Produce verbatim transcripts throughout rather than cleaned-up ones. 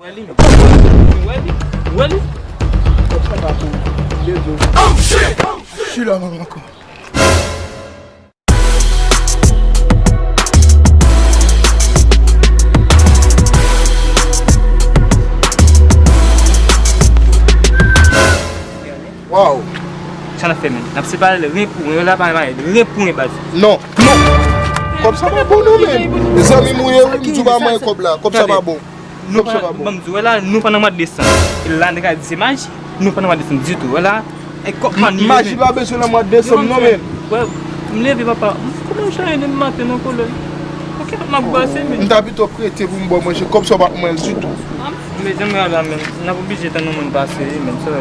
Ou wè li? Ou wè li? Ou wè li? Kòb sa pa pou Dezo. Chila manman kò. Waw. Sa n ap fè, menn? N ap separe l, ren pou ren. Yo la pa ren, ren pou ren, baz. Non, non. Kòb sa pa bon, non, menn. Zanmi m ou ye, wi, m di w pa manyen kòb la. Kòb sa pa bon. Nou pa, bon, m di w, wè la, nou pa nan mwa desanm. E la, nèg la di se maji, nou pa nan mwa desanm ditou. Wè la, e kòb pa ni. Maji pa bezwen nan mwa desanm, non, menn. Wè, m leve, papa. Kòman m chanje demen maten nan kolè? Ok, m ap brase, menn. M ta pito prete pou m ba w manje, kòb sa w pa manyen l ditou. Men janm rale a, menn. N ap oblije tann yon moun pase, wi, menn, sa.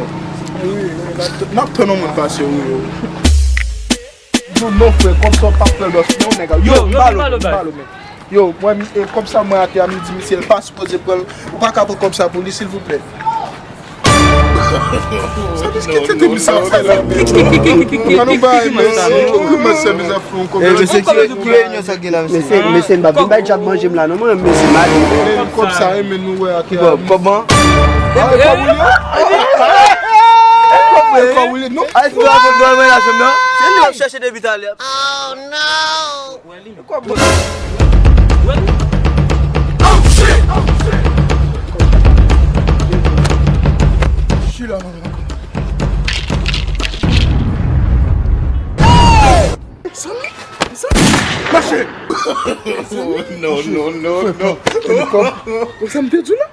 Wi, n ap tann yon moun pase, wi. Non, non, frè, kòb sa w pa pran lòs, non, nèg la. Yo, m ba l, m ba l, menn. Yo, mwen, e, kòb sa mwen atè a, m di misye, l pa sipoze pran l. Ou pa ka pran kòb sa pou li, silvouplè? Sa, kisa ki tete misye ap fè la? An nou bay, mesye, kòman sèvis ap fè yon kòb la? Mesye, ki reyinyon sa k gen la, mesye? Mesye, mesye, m pa vin bay djab manje m la, non, mwen, mesye, m ale. Kòb sa, e, men nou wè atè a. Kòb, kòb, an? A, e kòb ou li? E kòb ou li, non? A, e kòb ou li, non? Se li w ap chèche depi talè. Oh, no! Wè li menm. Wè li. Chila manman. Zanmi, zanmi. Mache. Non, non, non, non. Kòb sa m te di w la.